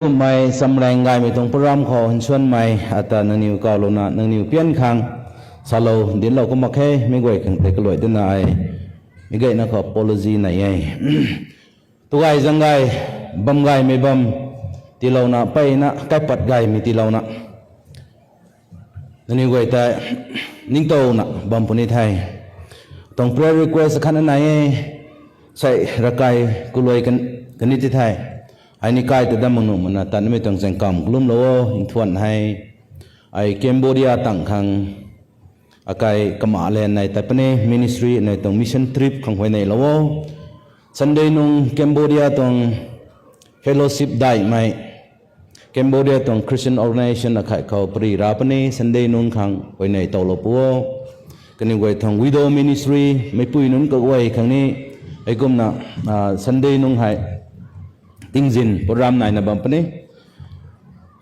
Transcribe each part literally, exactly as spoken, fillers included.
Kummei samrang gaymei tuang program khou nsuanmei ata nangniw kawlouna nangniw pian khang salou dinclou kumna khe, meic guay khang tei kaluai dana ai meic gayna khou apology nai e. Tugay zang gay, bam gaymei bam tiilouna, mpeyna kaipat gaymei tiilouna nangniw guay tei ningtowna bam puni the. Tuang prayer request akhatna nai e, sei ravkai kaluai kan, kani ti the. Ai ni kai ta dam mak nuh makna tatmei tuang zaeng kamv kalumlou o, nthuan hei. Ai Cambodia tang khang akai kama lan nei tat puni, ministry nei tuang mission trip khang huayneylou o. Sunday nung Cambodia tuang fellowship daihmei, Cambodia tuang Christian organization akhat khou pary ra puni, Sunday nung khang huayney towlou pu o. Kaniw guay tuang widow ministry, meicpui nunc kaguay khang ni, heikumna, ah, Sunday nung hei tingzin program naina bam puni.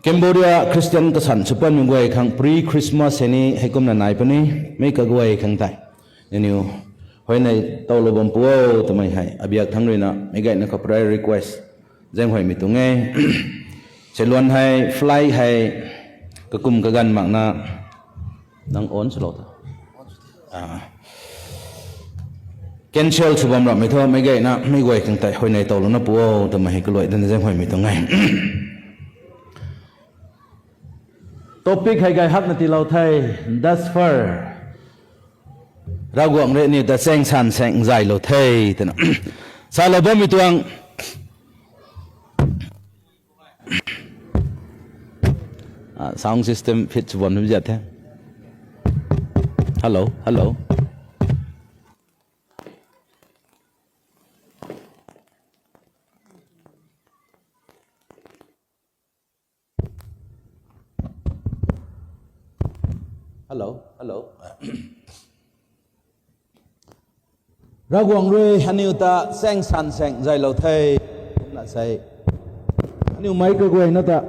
Cambodia Christian kasan sw patmei guay khang pre-Christmas hei ni heikumna nai puni, meic kaguay khang tei nangniw huayney towlou bam pu o twmei hei abiak thangc ruina meic gayna khou prayer request zaenghuaymei tuang e. Seiluan hei flight hei kakum kaganv makna, nang on swlou tho. Ah. Cancel sw bam ramhmei thu meic gayna meic guay khang tei huayney towlouna pu o twmei hei kaluai dana zaenghuaymei tuang e. Topic hei gay hakna tiilou the, thus far. Ravguangc rui aniw ta chaeng san saeng zaylou the twna salou bammei tuang. Ah, sound system fit sw bam num zat the. Hello, hello. Hello, hello. Ravguangc rui aniw ta chaeng san saeng zaylou the. Na sei aniw meic kaguayna ta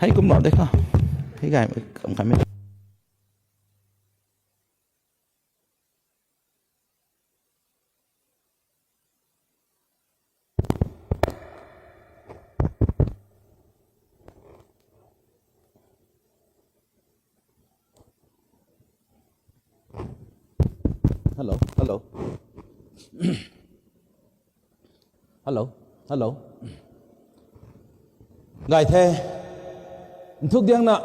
hei kumlou de kho. Hei gay kam kamei. Hello, hello. Hello, hello. Gay the. Nthuk diangna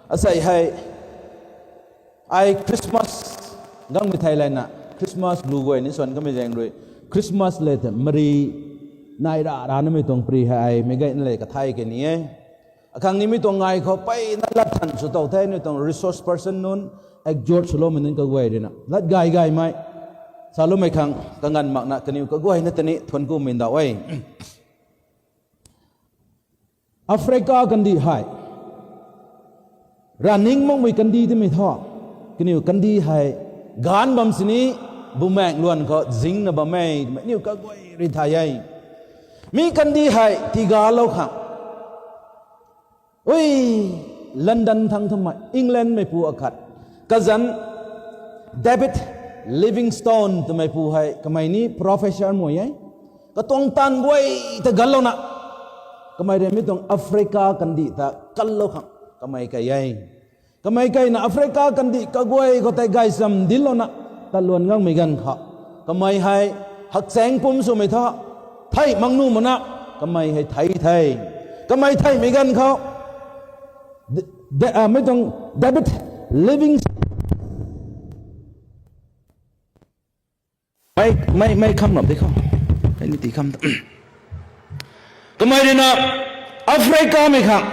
asei hei ai Christmas gangmei thei layna Christmas lu guay ni swan kamei zaeng rui Christmas le the mari nai ra ra namei tuang pary hei ai meic gayna le kathay kei ni e. Akhang nimei tuang ngai khou mpeyna lat than sw tow the, aniw tuang resource person nunc exhort swloumei nunc kaguay ruina lat gay gaymei saloumei khang kanganv makna kaniw kaguayna tei ni thuanc kumei ndauh e. Africa kandih hei raning makmei kandih timei thu, kaniw kandih hei gaanv bam sini bumaengc luan khou zingna bam e twmei aniw kaguay rui thay e. Mi kandih hei tigalou khang ui, London thangc thumhmei England meipu akhat kazanc David Livingstone twmeipu hei kamei ni professor mei e. Katuang taanv guay ta ganlouna kamei rui mi tuang Africa kandih ta kanlou khang kamei kei e. Kamei keina Africa kandih kaguay khou tei gaychamv dinclouna tatluan ngangmei ganv khou kamei hei hakchaeng pum swmei tha thei mak nuh makna kamei hei thei the. Kamei theimei ganv khou mei tuang David Livingstone mei, mei, mei kham ram de khou. Hei ni ti kham ta. Kamei ruina Africa mei khang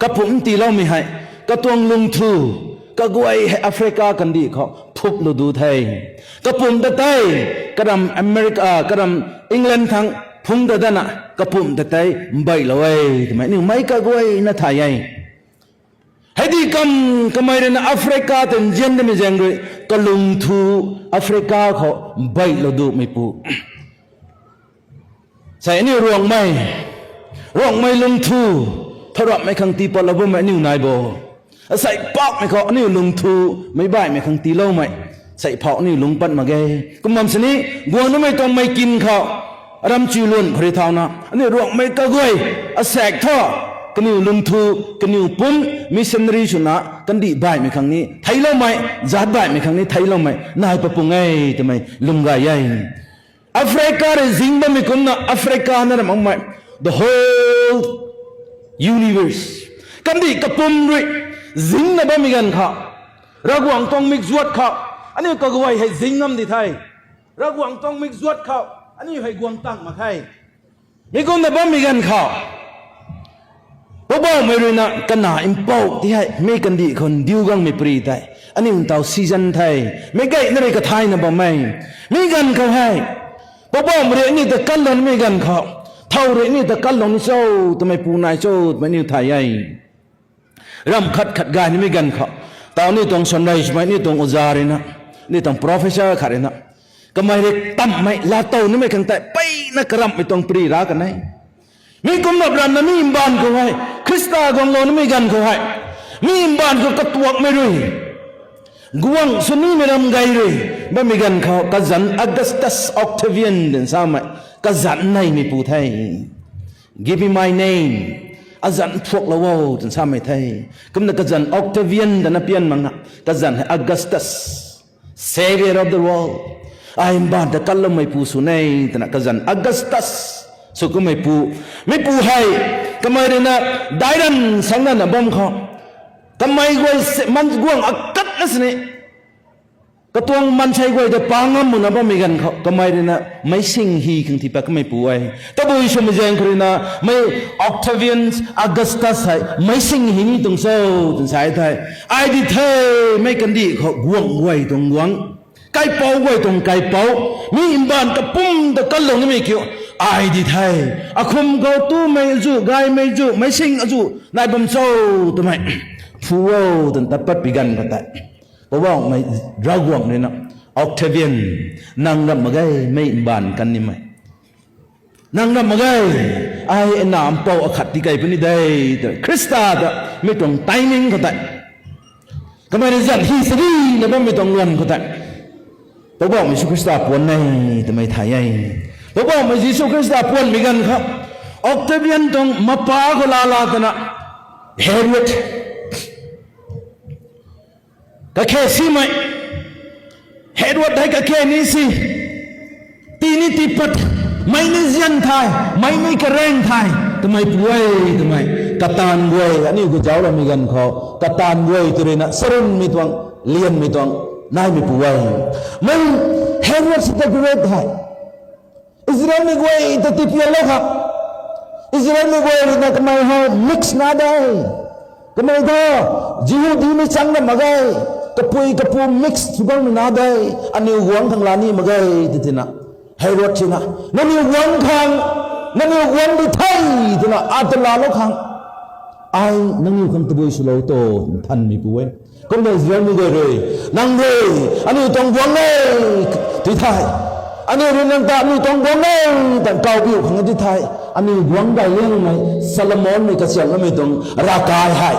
kapumc tiiloumei hei katuang lungthu kaguay hei Africa kandih khou phuplou du the. Kapumc ta tei karam America, karam England thangc phungc ta dana kapumc ta tei mbeihlou e twmei aniw meic kaguayna thay e. Heidi kam kamei ruina Africa tei nzian damei zaeng rui kalungthu Africa khou mbeihlou dumeipu sei aniw Ruangmei, Ruangmei lungthu Thow ramhmei khang tii patlou bammei aniu nai bo. Asei pakmei khou aniu lungthu, meic baihmei khang tiiloumei. Sei phou aniu lungc pat mak ge. Kum bam sini, guang numei tuang mei kin khou, aram chiu lun khou rui thauna, aniu ruangmei kaguay, asaekc thu, kaniw lungthu, kaniw pumc, missionary swna, kandih baihmei khang ni, theicloumei, zaatc baihmei khang ni, theicloumei, nai papung e, twmei, lwm gay e. Africa rui zing bammei kumna Africa na ram makmei, the whole universe. Kandih kapwm rui zingna bammei ganv khou, Ravguangc tuang mikzuat khou, aniu kaguay hei zing ngam di the. Ravguangc tuang mikzuat khou, aniu hei guang tang mak khe. Mi kumna bammei ganv khou, Poubauhmei ruina kana mpouh ti hei, mi kandih khou ndiu gangmei pary tei, aniu ntaw season the, meic gayna rui kathayna bam e. Mi ganv khou hei, Poubauhmei rui aniu ta kanlou nimei ganv khou, thow rui aniu ta kanlou ni cho, twmei pu nai cho, twmei aniu thay e. Ramh khat khat gay nimei ganv khou, taw aniu tuang suanrei swmei aniu tuang oja ruina, aniu tuang professor khat ruina, kamei rui tamhmei laatow nimei khang tei mpeyna karamhmei tuang pary ra kan e. Mi kum rap ramna mi mbaanv khou hei, Khrista guanglou nimei ganv khou hei, mi mbaanv khou katuakmei rui guang sw nimei ram gay rui bammei ganv khou, kazanc Augustus Octavian twna samei, kazanc neimeipu the. Give me my name. Azanc phuaklou o, twna samei the. Kumna kazanc Octavian twna pian makna, kazanc hei Augustus, Saviour of the world, ai mbaanv ta kanloumeipu sw e, twna kazanc Augustus sw kummeipu, mipu hei, kamei ruina, daic ranv sangna na bam khou, kamei guay se, man guang akatna sini, katuang maansei guay ta pa ngam makna bammei ganv khou, kamei ruina, meicsinghei khang tii pat kummeipu e. Tabui swmei zaeng khou ruina, mei Octavian Augustus hei, meicsinghei ni tuang cho, twna sa the. Ai di the, mei kandih khou guangc guay tuang guangc, kaipouc guay tuang kaipouc, mi mbaanv kapwm ta kanlou nimei kiu, ai di the. Akhum khou tumei azuh, gaymei azuh, meicsinghei azuh, nai bam cho, twmei, phu o, twna tat pat pi ganv khou tei, Poubauhmei Ravguangc ruina, Octavian, nang ramh mak ge, mei mbaanv kan nimei. Nang ramh mak ge, ai na mpouh akhat ti kei puni de, twna Khrista ta, mi tuang timing khou tei, kamei rui zanc hi charina bammei tuang luan khou tei, Poubauhmei Jisu Khrista puan e, twmei thay e. Poubauhmei Jisu Khrista puanmei ganv khou, Octavian tuang mapa khou laa laa twna, Herod, kakhe simei, Herod hei kakhe ni si, tii ni tii pat, mei ni zian the, mei ni kareng the, twmei pu e, twmei, kataanv guay, aniu khou zauc ramei ganv khou, kataanv guay tw ruina, charynmei tuang, lianmei tuang, naimeipu e. Mei Herod the Great hei Israelmei guay ta tipianlou khang, Israelmei guay ruina kamei hei mix na de. Kamei thu, Jihudimei chang na mak ge, kapui kapu mix sw guangmei na de, aniu guangc khang laa ni mak ge, ti tina. Herod tina, nangniw guangc khang, nangniw guangc di the, twna ata laalou khang, ai nangniw khang tabui swlou to, nthanmeipu e. Kumna Israelmei guay rui, nang rui, aniu tuang guangc e, ti the. Aniu rui nang ta aniu tuang guangc e, tan kawbiu khang ti the. Aniu guangc daic liangmei, Solomonmei kasiamhloumei tuang ravkai hei,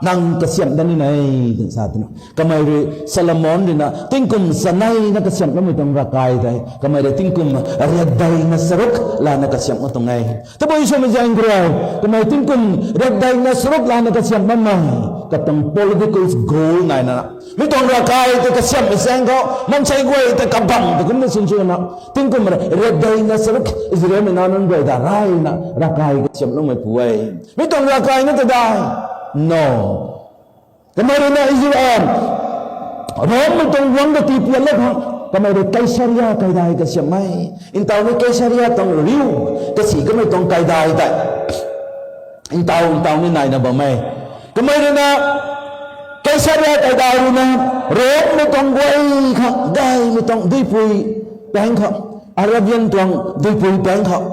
nang kasiamh dat ni ne, twna sa twna. Kamei rui Solomon ruina tingkum chaneina kasiamhloumei tuang ravkai tei, kamei rui tingkum riakdeina charuk lana kasiamhlou tuang e. Tabui swmei zaeng khou rui, kamei tingkum riakdeina charuk lana kasiamh bammei, katuang political goal naina, mi tuang ravkai tei kasiamhmei zaeng khou, maansei guay tei kabang ta kumna sinswna, tingkum riakdeina charuk Israelmei nac nunc guay ta reyna ravkai kasiamhloumeipu e. Mi tuang ravkai na ta dai? No. Kamei ruina Israel, Rommei tuang guangc ta tipianlou khang, kamei rui Kaisaria kaidai kasiamhmei. Ntawmei Kaisaria tuang riu, kasi kamei tuang kaidai tei, ntaw ntaw ni naina bam e. Kamei ruina Kaisaria kaidai ruina, Rommei tuang guay khang, gaymei tuang duipui paeng khou, Arabian tuang duipui paeng khou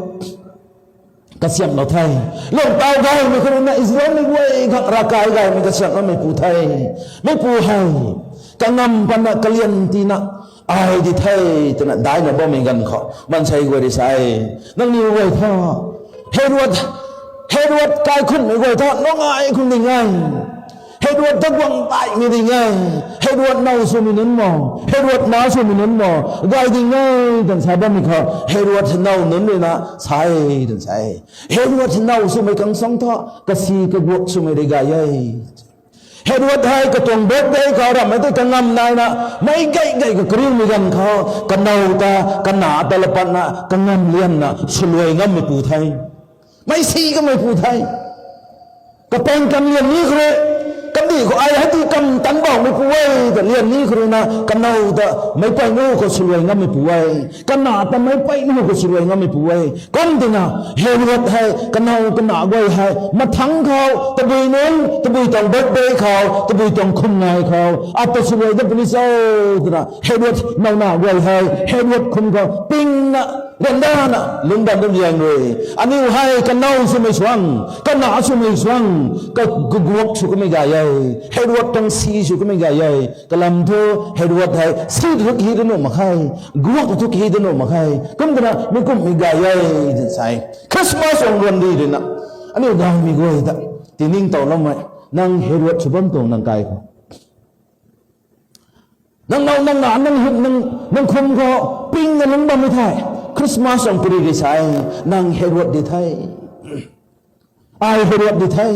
kasiamhlou the. Lungtaw gaymei khou ruina Israelmei guay khang ravkai gaymei kasiamhloumeipu the. Meipu hei, kangam patna kalian tiina, ai di the, twna daicna bammei ganv khou, maansei guay rui sa e, nangniw guay thu, Herod Herod kaikhunhmei guay tha nungai khang ding e. Herod ta guang baihmei ding e. Herod now swmei nunc mo, Herod na swmei nunc mo, gay ding e, twna sa bammei khou Herod now nunc rui na sa e, twna sa e. Herod now swmei kang sang tha kasi kaguak swmei rui gay e. Herod hei katuang birthday khou ramhmei tei kangam naina, meic gay gay ka kariumei ganv khou, kanow ta, kana ta lapatna kangam lianna swluai ngammeipu the. Meic si kameipu the. Kapaeng kan lian ni khou rui, kandih khou ai hei ti kam tan bauhmeipu e, ta lian ni khou rui na, kanow ta meic peyna khou swluai ngammeipu e. Kana ta meic peyna khou swluai ngammeipu e. Kum tina, Herod hei, kanow kana guay hei, mathangc khou, tabui nunc, tabui tuang birthday khou, tabui tuang khum nai khou, ata swluai dat puni cho, twna, Herod nowna guay hei, Herod khum khou, pingna, ryanrana, lungc bam dat zaeng rui. Aniu hei, kanow swmei suang, kana swmei suang, ka, kaguak sw kamei gay e, Herod tuang si sw kamei gay e, kalam thu, Herod hei, si thu hi da nuh mak khe, guak thu hi da nuh mak khe, kum twna, mi kumhmei gay e, twna sa e. Christmas ong ruan di rui na, aniu gaymei guay ta, tiningtowloumei, nang Herod sw bam tuang nang kai khou. Nang now, nang na, nang hym, nang, nang khum khou, pingna lungc bammei the, Christmas ong pari rui sa e, nang Herod di the. Ai Herod di the.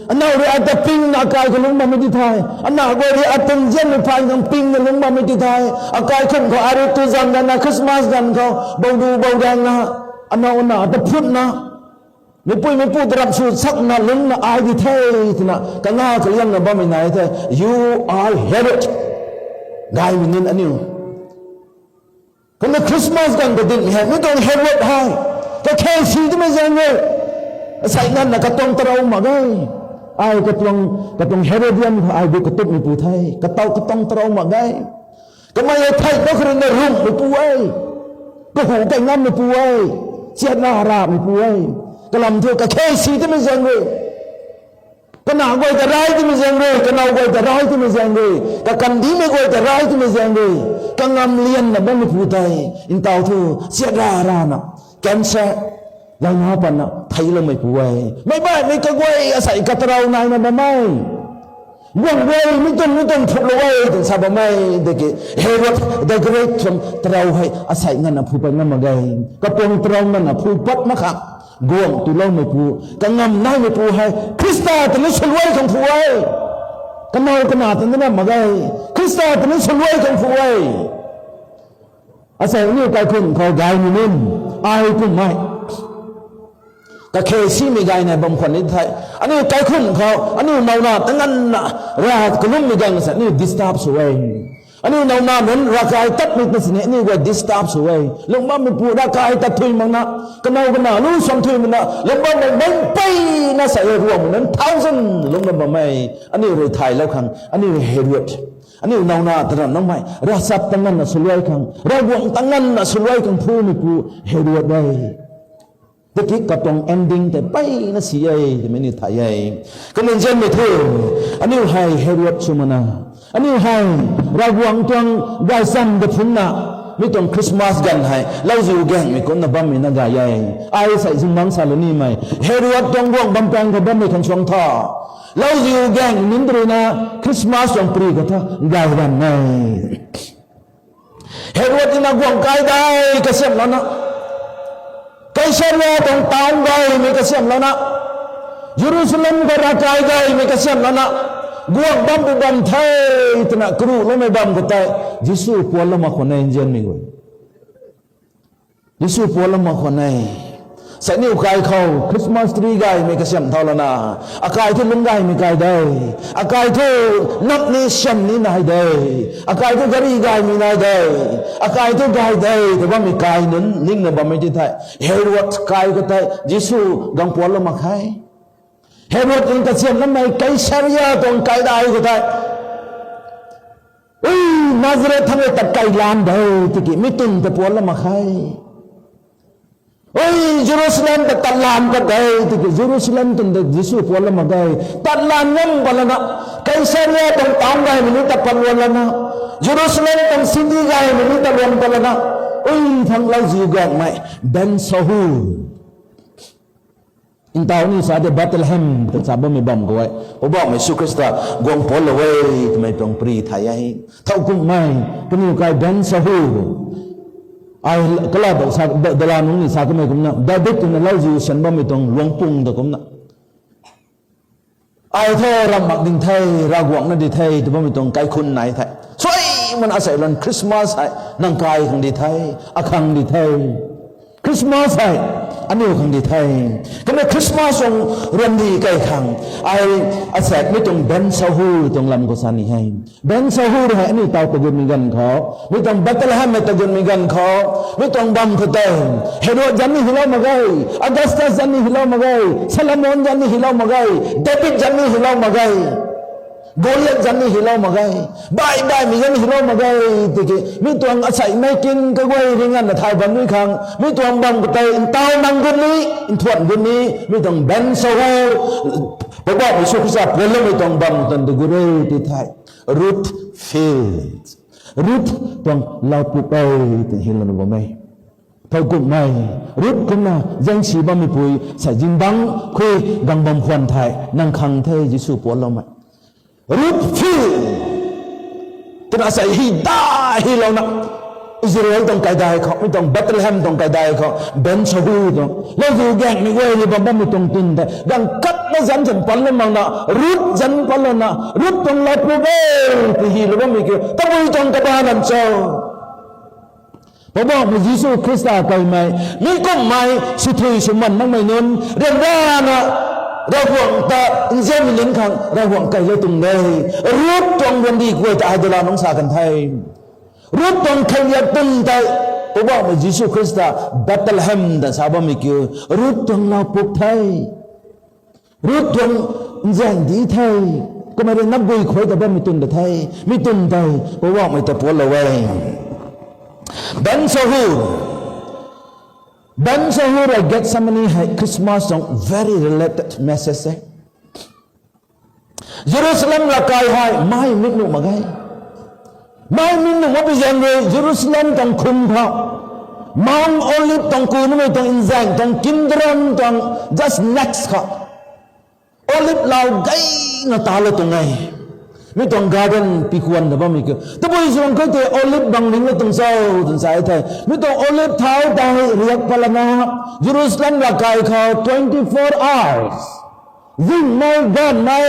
Anow rui ata pingna akai khou lungc bammei di the. Ana guay rui ata nzianmei phay nang pingna lungc bammei di the. Akai khum khou ai rui tu zan dana Christmas ganv khou, boudu boudaengna, anow ana ta phutna, meipui meipu ta ramh sw sakna lungcna ai di the, twna, kanga kaliangna bammei nai the. You are Herod. Gaymei nunc aniu. Kumna Christmas ganv khou dinhmei hei, mi tuang Herod hei, kakhe si twmei zaeng rui, asei nganvna katuang tarou mak ge. Ai katuang, katuang Herodian khou ai bu katupmeipu the, katow katuang tarou mak ge. Kamei hei theina khou rui na rumhmeipu e, kahu kai ngammeipu e, chiatna rameipu e. Kalam thu kakhe si twmei zaeng rui, kana guay ta rai twmei zaeng rui, kanow guay ta rai twmei zaeng rui, kakandihmei guay ta rai twmei zaeng rui, kangam lianna bammeipu tei, ntaw thu, chiat ra rana, cancer, laina patna theicloumeipu e. Meic baihmei kaguay asei katarou naina bam e. Guang guay mi tuang mi tuang phutlou e, twna sa bam e, tiki Herod the Great tuang tarou hei asei nganvna phu pat ngam mak ge. Katuang tarou nganvna phu pat mak khang, guang tuloumeipu, kangam naimeipu hei, Khrista ta ni swluai khang phu e. Kanow kana ta ni na mak ge. Khrista ta ni swluai khang phu e. Asei aniu kaikhunc khou gaymei nunc, ai kummei, kakhe simei gayna bam khwan ni the. Aniu kaikhunc khou, aniu nowna ta nganvna, Rav kalummei ganv sa aniu disturb sw e. Aniu nowna nunc ravkai tatmei ta sini aniu guay disturb sw e. Lungc bammeipu ravkai tat thui makna, kanow kana lu suan thui makna, lungc bammei meic mpeyna sa e ruangmei nunc thousand lungc na bam e. Aniu rui thaylou khang, aniu Herod. Aniu nowna ta ramh nangmei, ravchap ta nganvna swluai khang, Ravguangc ta nganvna swluai khang phumeipu Herod e. Tiki katuang ending tei mpeyna si e, twmei ni thay e. Kumna nzianmei thu, aniu hei Herod sw makna, aniu hei Ravguangc tuang gaychamv ta phungna, mi tuang Christmas ganv hei lauziu gaengmei kumcna bammei na gay e. Ai sei zingbangc salou nimei, Herod tuang guang bampaeng khou bammei khang suang tha, lauziu gaengmei nunc ta rui na Christmas tuang pari khou tha gay bam e. Herod ina guang kai dai kasiamhlouna, Kaisaria tuang town gaymei kasiamhlouna, Jerusalem khou ravkai gaymei kasiamhlouna, guang bam pu bam the, twna karuhloumei bam khou tei, Jisu puanlou mak khwan e nzianmei guay. Jisu puanlou mak khwan e. Sei aniu kai khou Christmas tree gaymei kasiamh thau lana, akai thu lungc gaymei kai de, akai thu nap ni siam ni nai de, akai thu gari gaymei nai de, akai thu gay de, ta bammei kai nunc ningna bammei ti thei, Herod kai khou tei Jisu gang puanlou mak khe. Herod in kasiamhloumei Kaisaria tuang kai dai khou tei, ui, Nazareth thangc rui tat kai lan de, tiki mi twn ta puanlou mak khe. Ui, Jerusalem ta tat lan pat de, tiki Jerusalem twn ta Jisu puanlou mak ge. Tat lan ngam pat lana, Kaisaria tuang town gaymei ni tat pat luan lana, Jerusalem tuang city gaymei ni tat luan pat lana, ui, thangc lauziu gaengmei Ben Sahur, Ntaw ni sa de Bethlehem ta sa bammei bam khou e. Poubauhmei Jisu Khrista guang patlou e twmei tuang pri thay e. Thowkumhmei, kaniw kai ben sahu. Ai kala dou sa, da-, dala nungc ni sa kamei kumna, David twna lauziu syan bammei tuang luangpung da kumna. Ai the ram mak ding the, Ravguangc na di the, tw bammei tuang kaikhun nai the. Suai mana asei lan Christmas hei, nang kai khang di the, akhang di the. Christmas hei, aniu khang di the. Kumna Christmas tuang randi kai khang, ai asei mi tuang ben sahu tuang lam khou sa ni he. Ben sahu hei aniu taw tagunmei ganv khou, mi tuang Bethlehem hei tagunmei ganv khou, mi tuang bam khou tei, Herod zanc ni hilou mak ge, Augustus zanc ni hilou mak ge, Solomon zanc ni hilou mak ge, David zanc ni hilou mak ge, Goliath zanc ni hilou mak ge, baih baihmei zanc ni hilou mak ge, tiki mi tuang aseimei kin kaguay ringanna thay bam ni khang, mi tuang bam khou tei ntaw nang gut ni, nthuan gut ni, mi tuang ben sahu, Poubauhmei Jisu Khrista puanloumei tuang bam tan du gut e ti the. Ruth field. Ruth tuang laupuk e ti hilou bam e. Thowkumhmei, Ruth kumna zaengsi bammeipui sa zingbangc khui gang bam khwan thei nang khang the Jisu puanloumei. Ruth field. Twna sa hi da hilouna, Israel tuang kaidai khou, mi tuang Bethlehem tuang kaidai khou, ben sahu tuang lauziu gaengmei guay ni bam bammei tuang tun tei, gang katna zanc zanc panlou makna, Ruth zanc panlouna, Ruth tuang laupuk e ti hilou bammei kiu tabui tuang kabaanv cho? Poubauhmei Jisu Khrista kaimei, mi kumhmei swthui swman makmei nunc ryanrana, Ravguangc ta nzianmei nunc khang Ravguangc kailou tuang de. Ruth tuang randi guay ta ai dala nungc sa kan the. Ruth tuang kheiliak tun tei, Poubauhmei Jisu Khrista Bethlehem ta sa bammei kiu, Ruth tuang laupuk the. Ruth tuang nzian di the. Kumna rui napgui khuay ta bammei tun ta the. Mi tun tei Poubauhmei ta puanlou e. Ben sahu. Ben sahu rui Gethsemane hei Christmas tuang very related message e. Jerusalem ravkai hei mei mit nuh mak ge. Mei mit nuh makpui zaeng rui Jerusalem tuang khum khou, Mount Olive tuang ku numei tuang nzaeng tuang Kidron tuang just next khou, Olive lau gayna talou tuang e. Mi tuang garden pikuan ta bammei kiu tabui zuang khe tei Olive bang ringlou tuang cho twna sa the. Mi tuang Olive thau tei riak patlana, Jerusalem ravkai khou twenty-four hours zingmei ganvmei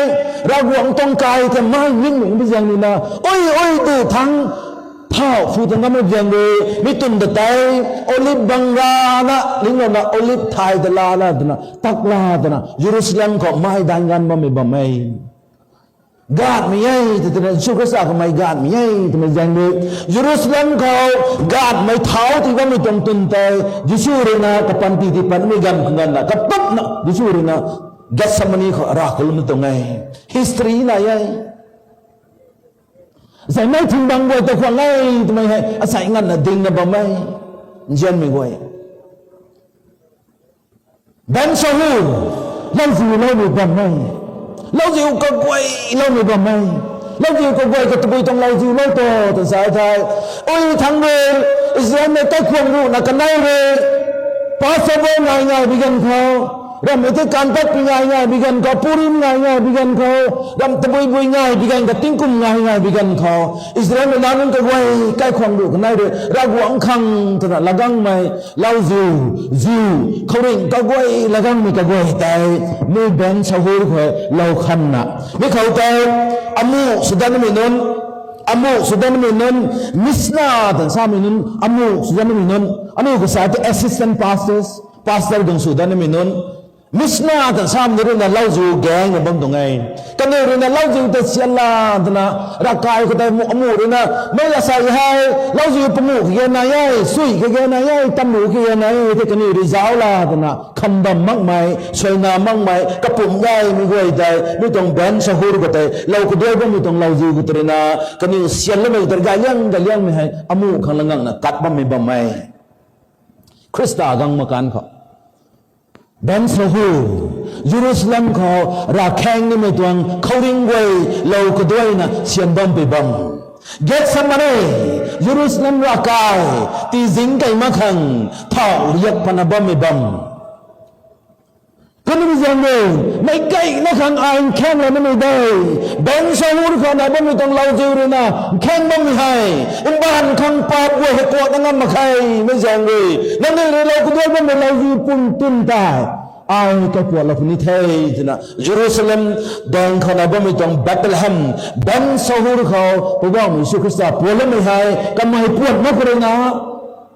Ravguangc tuang kai tei mei mit nuh makpui zaeng nina, ui ui tu thangc, thau phu tuang kamei zaeng rui mi tun ta tei, Olive bang rana linglouna Olive thay ta lana twna tak la twna Jerusalem khou mei daeng ganv bammei bam e. Ganvmei e twna Jisu Khrista khou mei ganvmei e twmei zaeng rui, Jerusalem khou ganvmei thau tii bammei tuang tun tei Jisu rui na kapanty tii patmei ganv khou nganvna kapupna Jisu rui na Gethsemane khou rav khou lwm tuang e. History nai e. Zaengmei thing bang guay ta khwan e twmei hei asei nganvna dingna bam e. Nzianmei guay, ben sahu, lauziu loumei bam e. Lauziu kaguay loumei bam e. Lauziu kaguay kha tabui tuang lauziu lou tu twna sa the. Ui thangc rui Israelmei kaikhwang ruhna kanei rui Passover ngai ngai bi ganv khou, ramhmei tei kanpat pi ngai ngai bi ganv khou, Purim ngai ngai bi ganv khou, ramh tabui bui ngai bi ganv khou, tingkum ngai ngai bi ganv khou, Israelmei nac nunc kaguay kaikhwang ruh kanei rui Ravguangc khang twna latgangmei lauziu, ziu, khouringh kaguay latgangmei kaguay tei mi ben sahu khou lou khanna, mi khou tei amuh sw datmei nunc, amuh sw datmei nunc, Mishnah twna samei nunc, amuh sw datmei nunc, aniu kasa tei assistant pastors, pastor guang sw datmei nunc, Mishnah twna samei nunc rui na lauziu gaengna bam tuang e. Kaniw rui na lauziu ta sianla twna, ravkai khou tei amuh rui na, mei asei hei lauziu panguh kage nai e, sui kage nai e, tamruh kage nai e, tei kaniw rui zauc la twna kham bam makmei, suaina makmei kapumc gaymei guay tei mi tuang ben sahu khou tei lou kaduai bammei tuang lauziu khou tei rui na, kaniw sianlamei khou tei gayliang gayliangmei hei amuh khang la ngangna kat bammei bam e. Khrista gang makanv khou ben sahu, Jerusalem khou ravkhaeng nimei tuang khouringh guay lou kaduaina sian bampui bam, Gethsemane, Jerusalem ravkai, tizingc kei mak khang thau riak patna bammei bam. Kumna zaeng rui, meic gayna khang ai nkhaeng lana mei de. Ben Sahur khou nai bammei tuang lauziu rui na nkhaeng bammei hei, mbaanv khang paap guay hei kuakna ngam mak khe. Mei zaeng rui, nangniw rui lou kaduai bammei lauziu pun tun tei ai kaipuatlou puni the, twna Jerusalem daeng khou nai bammei tuang Bethlehem, Ben Sahur khou Poubauhmei Jisu Khrista puatlou mei hei kamei puat mak khou rui na,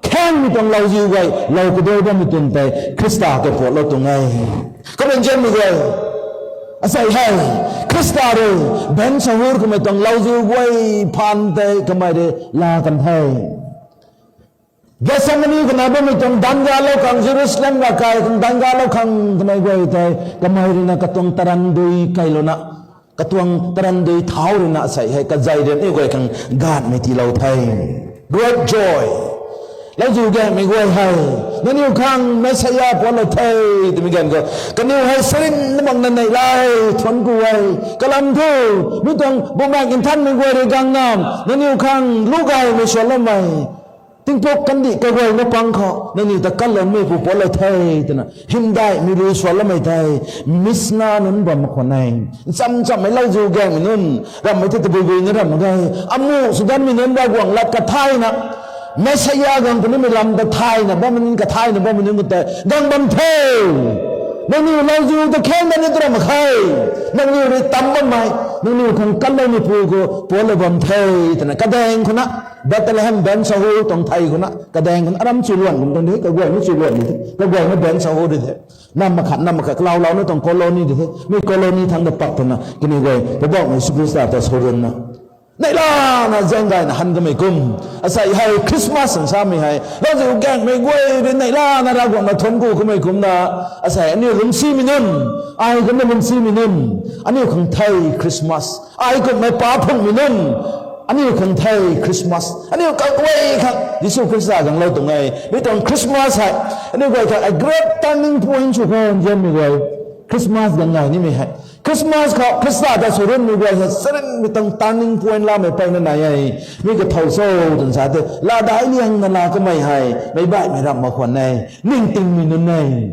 nkhaengmei tuang lauziu guay lou kaduai bammei tun tei Khrista kaipuatlou tuang e. Kumna nzianmei guay, asei hei, Khrista rui Ben Sahur kamei tuang lauziu guay phaan tei kamei rui laa kan the. Gethsemani khou nai bammei tuang dangalou khang, Jerusalem ravkai khang dangalou khang kamei guay tei kamei rui na katuang tarandui kailouna, katuang tarandui thau rui na asei hei kazei rui aniu guay khang gaanhmei tiilou the. Great joy. Lauziu gaengmei guay hei, nangniw khang Messiah puatlou the, twmei ganv khou kaniw hei sarinna makna neihla thuanc ku e. Kalam thu, mi tuang Bumaengh Nthanmei guay rui guangna, nangniw khang lu gaymei suanloumei, tingpuk kandih kaguayna pang khou nangniw ta kanloumeipu puatlou the, twna hymdaihmei rui suanloumei tei Mishnah nunc bam khwan e. Ncham nchammei lauziu gaengmei nunc, ramhmei tei tabui bui na ramh mak ge. Amuh sw danmei nunc Ravguangc lat kathayna, Messiah guang punimei lam ta thayna bammei nunc, kathayna bammei nunc khou tei guang bam the. Nangniw lauziu ta khaeng dat ni tw ramh mak khe. Nangniw rui tam bammei, nangniw khang kanloumeipu khou puatlou bam the, twna kadaeng khou na, Bethlehem Ben Sahur tuang thei khou na, kadaeng khou na, aram chuy luan kum tuang de, kaguayna chuy luan di the, kaguayna Ben Sahur di the. Nam makhat, nam makhat, kalaulouna tuang colony di the, mi colony thangc ta pat twna, kaniw guay, Poubauhmei Jisu Khrista ta surunna, neihlana zaeng gayna han kamei kum. Asei hei Christmas nsamei hei, lauziu gaengmei guay rui neihlana Ravguangc na thuanc ku kamei kumna, asei aniu lungcsimei nunc, ai kumna lungcsimei nunc, aniu khang thei Christmas. Ai kumhmei pa phungmei nunc, aniu khang thei Christmas. Aniu kaguay khang Jisu Khrista guanglou tuang e. Mi tuang Christmas hei, aniu guay khang a great turning point sw khou nzianmei guay. Christmas guang gay nimei hei, Christmas khou Khrista ta surunmei guay hei sarinmei tuang turning point lamei peyna nai e. Mi kathow cho twna sa tei, laa daic liangna laa kamei hei meic baihmei ramh mak khwan e. Ningtingmei nunc e.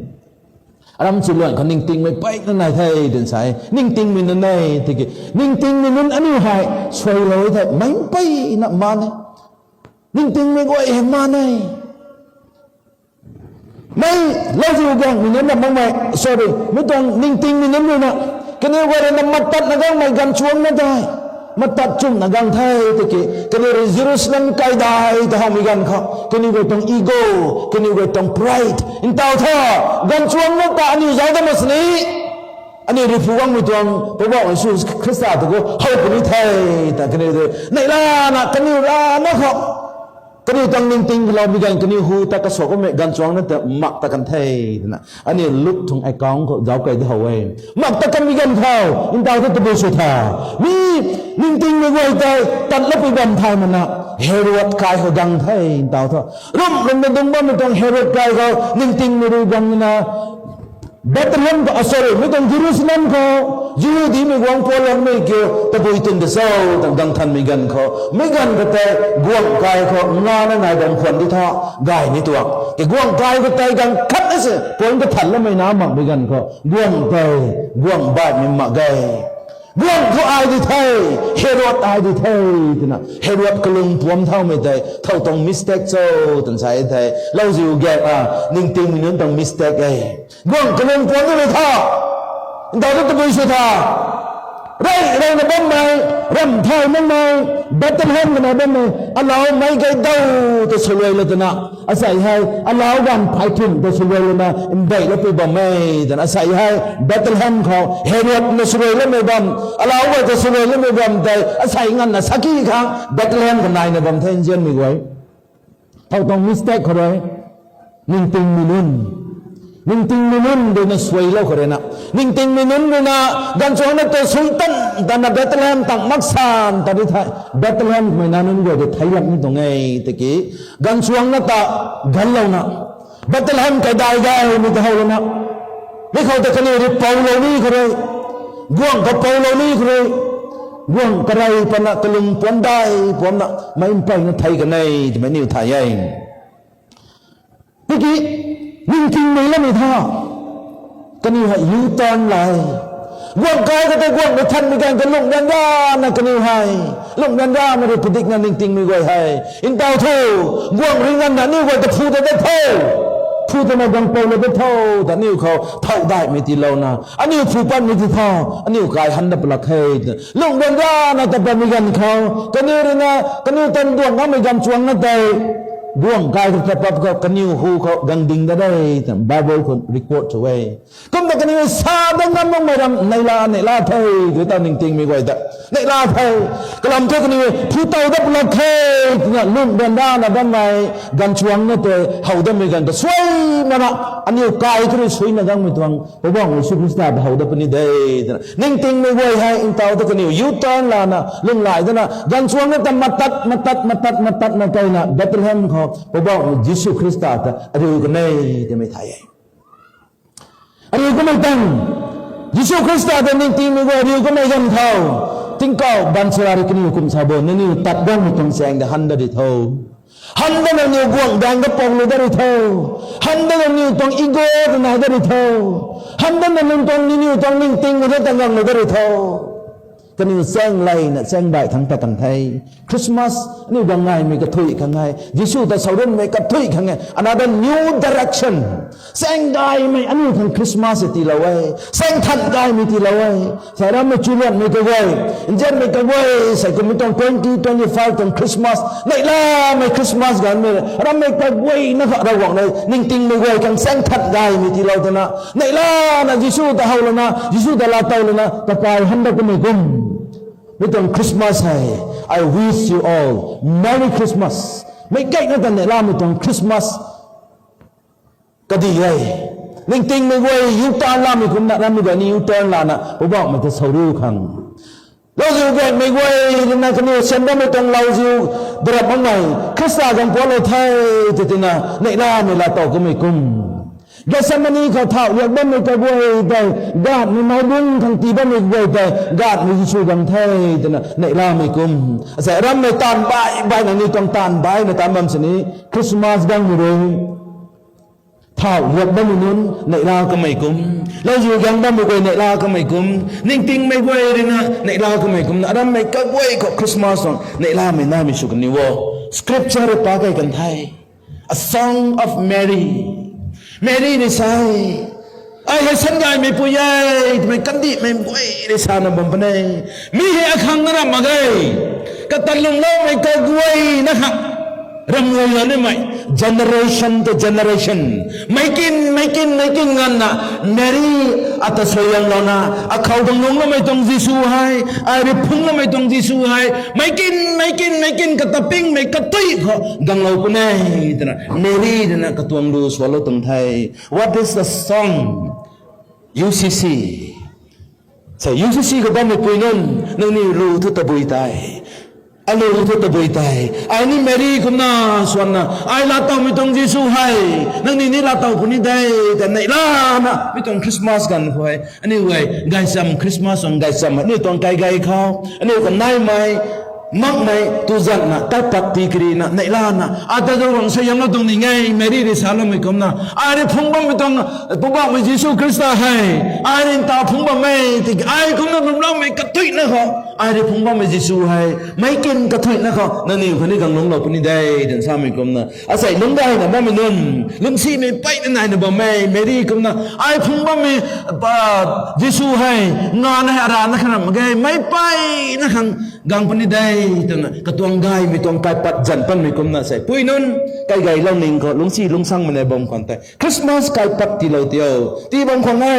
Aram chuy luan khou ningtingmei peyna nai the twna sa e. Ningtingmei nunc e, tiki ningtingmei nunc aniu hei suailou thei meic mpeyna maan e. Ningtingmei guay hei maan e. Mei, lauziu gaengmei nunc na makmei, sorry, mi tuang ningtingmei nunc rui na, kaniw guay rui na matatna gangmei ganvchuangcna tei, matat chumna gang the, tiki kaniw rui Jerusalem kaidai ta howmei ganv khou kaniw guay tuang ego, kaniw guay tuang pride ntaw tha, ganvchuangcna ta aniu zauc dat mak sini, aniu rui phu guangmei tuang Poubauhmei Jisu Khrista ta khou how puni the, ta kaniw rui neihlana kaniw rana khou, kaniw tuang ningting khou loumei ganv kaniw hu ta kasuak bammei ganvchuangcna ta mak ta kan the, twna aniu Luke tuang account khou zauc key di how e. Mak ta kanmei ganv khou ntaw thu tabui sw tha, mi ningtingmei guay tei tatloupui bam thay mana, Herod kai khou gang the ntaw thu. Rumh rumhna dungc bammei tuang Herod kai khou ningtingmei rui guangna, Bethlehem khou, ah, sorry, mi tuang Jerusalem khou Jihudimei guang pualanmei kiu tabui twn ta cho, tuang gang thanmei ganv khou, mi ganv khou tei guangc kai khou ngana nai bam khwan di tha, gay ni tuang. Tei guangc kai khou tei ganv khat na se point kathanloumei na makmei ganv khou guangc tei, guangc baihmei mak ge. Guangc thu ai di the, Herod ai di the, twna Herod kalung puam thaumei tei thow tuang mistake cho, twna sa e the. Lauziu gaeng a, ningtingmei nunc tuang mistake e. Guangc kalung puam nimei tha, ntaw thu tabui sw tha, rey reyna bammei, ramh thay makmei, Bethlehem khou nai bammei alau meic gay dau ta swluailou twna, asei hei alau ganv phey thum ta swluailouna ndeihloupui bam e, twna asei hei Bethlehem khou Herod na swluailoumei bam, alau guay ta swluailoumei bam tei asei nganvna saki khang Bethlehem khou naina bam the nzianmei guay. Thow tuang mistake khou rui, ningtingmei nunc, ningtingmei nunc rui na suailou khou rui na, ningtingmei nunc rui na ganvchuangcna ta sui tan tana Bethlehem tang maksan ta di the. Bethlehem mei na nunc guay tei theilam ni tuang e, tiki ganvchuangcna ta ganlouna, Bethlehem kaidai gaymei ta howlouna, mi khou ta kaniw rui poulou ni khou rui, guangc khou poulou ni khou rui, guangc karey pana kalung puam dai puamna meic mpeyna thei kan e twmei niw thay e. Tiki ningtingmei lamei tha, Kaniw hei U-turn lay. Guangc kai khou tei guangc mei thanmei ganv khou lungh ryanrana kaniw hei, lungh ryanramei rui padikna ningtingmei guay hei, ntaw thu, guangc ringna aniu guay ta phu ta dat tho, phu tana guang poulou dat tho, ta aniu khou thow daihmei tiilouna, aniu phu patmei ti tho, aniu kai han dat palak khe, lungh ryanrana ta patmei ganv khou, kaniw ruina, kaniw tan duang ngammei ganv chuangna tei, guangc kai khou ta pat khou, kaniw hu khou gang ding dat de, ta Bible khou record sw e. Kumna kaniw sa dat ngam makmei ram neihla, neihla the, tw ta ningtingmei guay ta. Neihla the. Kalam thu kaniw phu tow dat palak khe, twna lungh ryanrana bammei, ganv chuangna tei how datmei ganv ta suai mana, aniu kai khou rui suina gangmei tuang, Poubauhmei Jisu Khrista ta how dat puni de, twna ningtingmei guay hei ntaw thu kaniw U-turn lana, lunghlaic dana, ganv chuangna ta matat, matat, matat, matatna kaina, Bethlehem khou, Poubauhmei Jisu Khrista ta ariu kan e, twmei thay e. Ariu kamei tang, Jisu Khrista ta ningtingmei guay ariu kamei ganv khou, tingkauh baanchara rui kaniw kum sa bo, nangniw tat guangmei tuang chaeng ta han dat ri tho. Han dat nangniw guangc daeng kapouclou dat ri tho. Han dat nangniw tuang ego ta nai dat ri tho. Han dat nangniw tuang, nangniw tuang ningting ta tangganglou dat ri tho. Kaniw chaeng layna chaeng baih thangc tat kan the. Christmas, aniu guang ngaymei kathuic khang e. Jisu ta sawrunmei kathuic khang e. Another new direction. Chaeng gaymei aniu khang Christmas e tiilou e. Chaeng than gaymei tiilou e. Sei rammei chulianmei kaguay, nzianmei kaguay, sei kummei tuang twenty twenty-five tuang Christmas, neihlamei Christmas ganvmei, rammei kaguayna kha Ravguangc rui ningtingmei guay khang chaeng than gaymei tiilou twna, neihlana Jisu ta how lana, Jisu ta laatow lana, takai han dat kamei kum. Mi tuang Christmas hei, I wish you all Merry Christmas. Meic gayna ta neihlamei tuang Christmas kadih e. Ningtingmei guay U-turn lamei kumna, rammei guay ni U-turn lana, Poubauhmei ta sawriu khang. Lauziu gaymei guay ruina kaniw sian bammei tuang lauziu darap makmei, Khrista gang pualou the, tw tina, neihlamei laatow kamei kum. Gethsemani khou thauh liak bammei kaguay tei, gatmei maibung khang tii bammei guay tei, gatmei Jisu gang the, twna neihlamei kum. Asei rammei taanv baih baihna ni tuang taanv baihna taanv bam sini, Christmas gangmei rui thauh liak bammei nunc neihla kamei kum, lauziu gang bammei guay neihla kamei kum, ningtingmei guay ruina neihla kamei kumna, arammei kaguay khou Christmas tuang neihlamei naimei sw kan ni o. Scripture rui pa kei kan the. A Song of Mary. Mary rui sa e, ai hei sangaymeipui e, twmei kandihmei guay rui sana bam puni. Mi hei akhang na ram mak ge. Kata lungloumei kaguayna khang ramlou la nimei, generation to generation, meic kin, meic kin, meic kin nganvna, Mary ata suaihiamlouna, akhou guang lungloumei tuang Jisu hei, ai rui phungcloumei tuang Jisu hei, meic kin, meic kin, meic kin kata pingmei katui khou guanglou puni, twna Mary ruina katuang lu sualou tuang the. What is the song? U C C. Sa U C C khou bammeipui nunc, nangniw lu thu tabui tei, alu thu tabui tei, ai ni Mary kumna swanna, ai laatowmei tuang Jisu hei nangniw ni laatow puni de, ta neihlana mi tuang Christmas ganv khou hei aniu guay gaychamv, Christmas tuang gaychamv, aniu tuang kaigay khou aniu kanaimei makmei tu zanna kaipat tii karina neihlana, ata zauc guang suaihiamlou tuang ni nge. Mary rui saloumei kumna, ai rui phungc bammei tuang Poubauhmei Jisu Khrista hei, ai rui ntaw phungc bam e, tiki ai kumna lungloumei katuina khou, ai rui phungc bammei Jisu hei meic kin kathuina khou nangniw khatni guang lungclou puni de, twna samei kumna, asei lungc gayna bammei nunc, lungcsimei peyna naina bam e. Mary kumna, ai phungc bammei, pa, Jisu hei, nganv hei arana kha ram mak ge, meic peyna khang guang puni de, twna katuang gaymei tuang kaipat zan panmei kumna sei pui nunc, kaigaylou ning khou lungcsi lungcsangmei nai bam khwan tei Christmas kaipat tiilou tio, tii bam khwan e.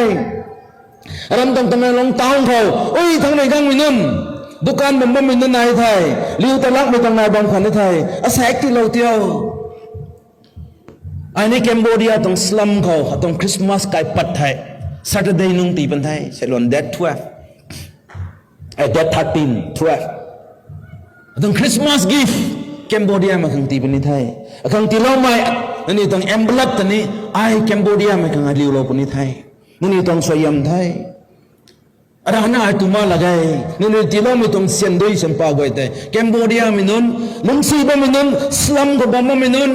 Ram tuang tuang lung town khou, ui thangc rui gangmei nunc, dukan bam bammei nunc nai the, liu ta lakmei tuang nai bam khwan e the, asaekc tiilou tio. Ai ni Cambodia tuang slum khou atuang Christmas kaipat hei Saturday nung tii pan the, seiluan date twelve, eh, date thirteen, twelve. Atuang Christmas gift Cambodia mei khang tii puni the. Akhang tiiloumei, nangniw tuang envelope ta ni, ai Cambodia mei khang ai liulou puni the. Nangniw tuang suaihiam the. Arana ai tu ma lak ge, nangniw tiiloumei tuang siandui sianpa guay tei, Cambodia mei nunc, lungcsi bammei nunc, slum khou bam bammei nunc,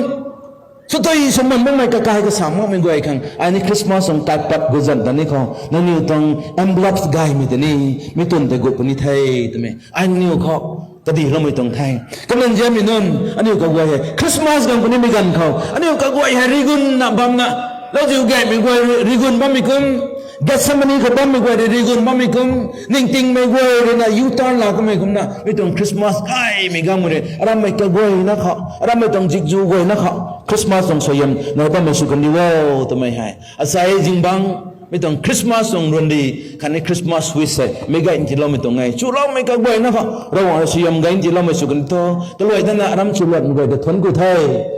Tatui sw man bammei kakai kasa makmei guay khang ai ni Christmas tuang tat pat guzan ta ni khou nangniw tuang envelopes gaymei ta ni mi twn tei gut puni the twmei ai nangniw khou kadiloumei tuang the. Kumna nzianmei nunc aniu kaguay hei Christmas gang punimei ganv khou aniu kaguay hei rigunna bamna, lauziu gaymei guay rigun bammei kum, Gethsemane khou bammei guay rui rigun bammei kum, ningtingmei guay ruina U-turn la kummei kumna mi tuang Christmas gaymei ganv rui arammei kaguayna khou, arammei tuang zikzu guayna khou Christmas tuang suaihiam nai bammei sw kan di o twmei hei asei zingbangc mi tuang Christmas tuang ruandi khatni Christmas wish hei meic gay tiiloumei tuang e. Chuloumei kaguayna khou Ravguangc rui suaihiam gay tiiloumei sw kan di tho. Kaluai dana aram chuluanmei guay ta thuanc ku the.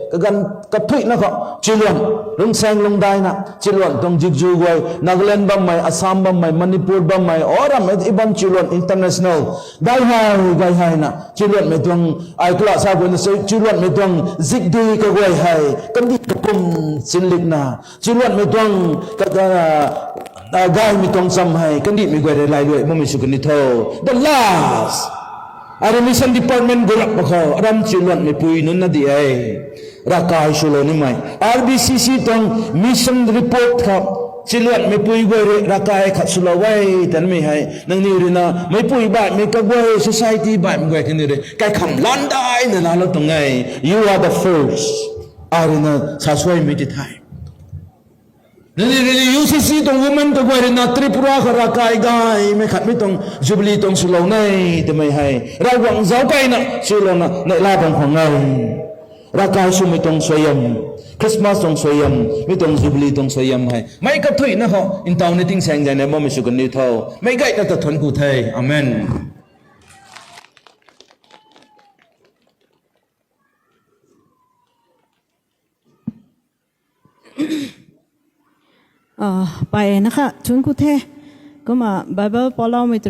Kaganv kathuicna khou chuluan, lungsaeng lungdaina chuluan tuang zikzu guay, Nagaland bammei, Assam bammei, Manipur bammei, o rammei i bam chuluan international dai hei gay hei na chuluanmei tuang, ai kala sa guayna se chuluanmei tuang zikdui kaguay hei kandih kapum chinlikna chuluanmei tuang gaymei tuang cham hei kandihmei guay rui lailuai makmei sw kan di tho. The last, ai rui mission department gurap mak khou aram chuluanmeipui nunc na di e. Ravkai swlou nimei R B C C tuang mission report khou chuluanmeipui guay rui ravkai khat swlou e tanmei hei nangniw ruina meicpui baihmei kaguay, society baihmei guay kaniw rui kaikham landaina laalou tuang e. You are the first. Ai ruina sa suaimei ti the. Nangniw ruina U C C tuang women kaguay ruina Tripura khou ravkai gaymei khatmei tuang Jubilee tuang swlou ne twmei hei Ravguangc zauc kaina swlouna neihla bam khwan e. Ravkai swmei tuang suaihiam, Christmas tuang suaihiam, mi tuang Jubilee tuang suaihiam hei meic kathuicna khou ntaw ni tingsaeng zaina bammei sw kan di tho. Meic gayna ta thuanc ku the. Amen. Mpeyna kha thuanc ku the. Kumna Bible paloumei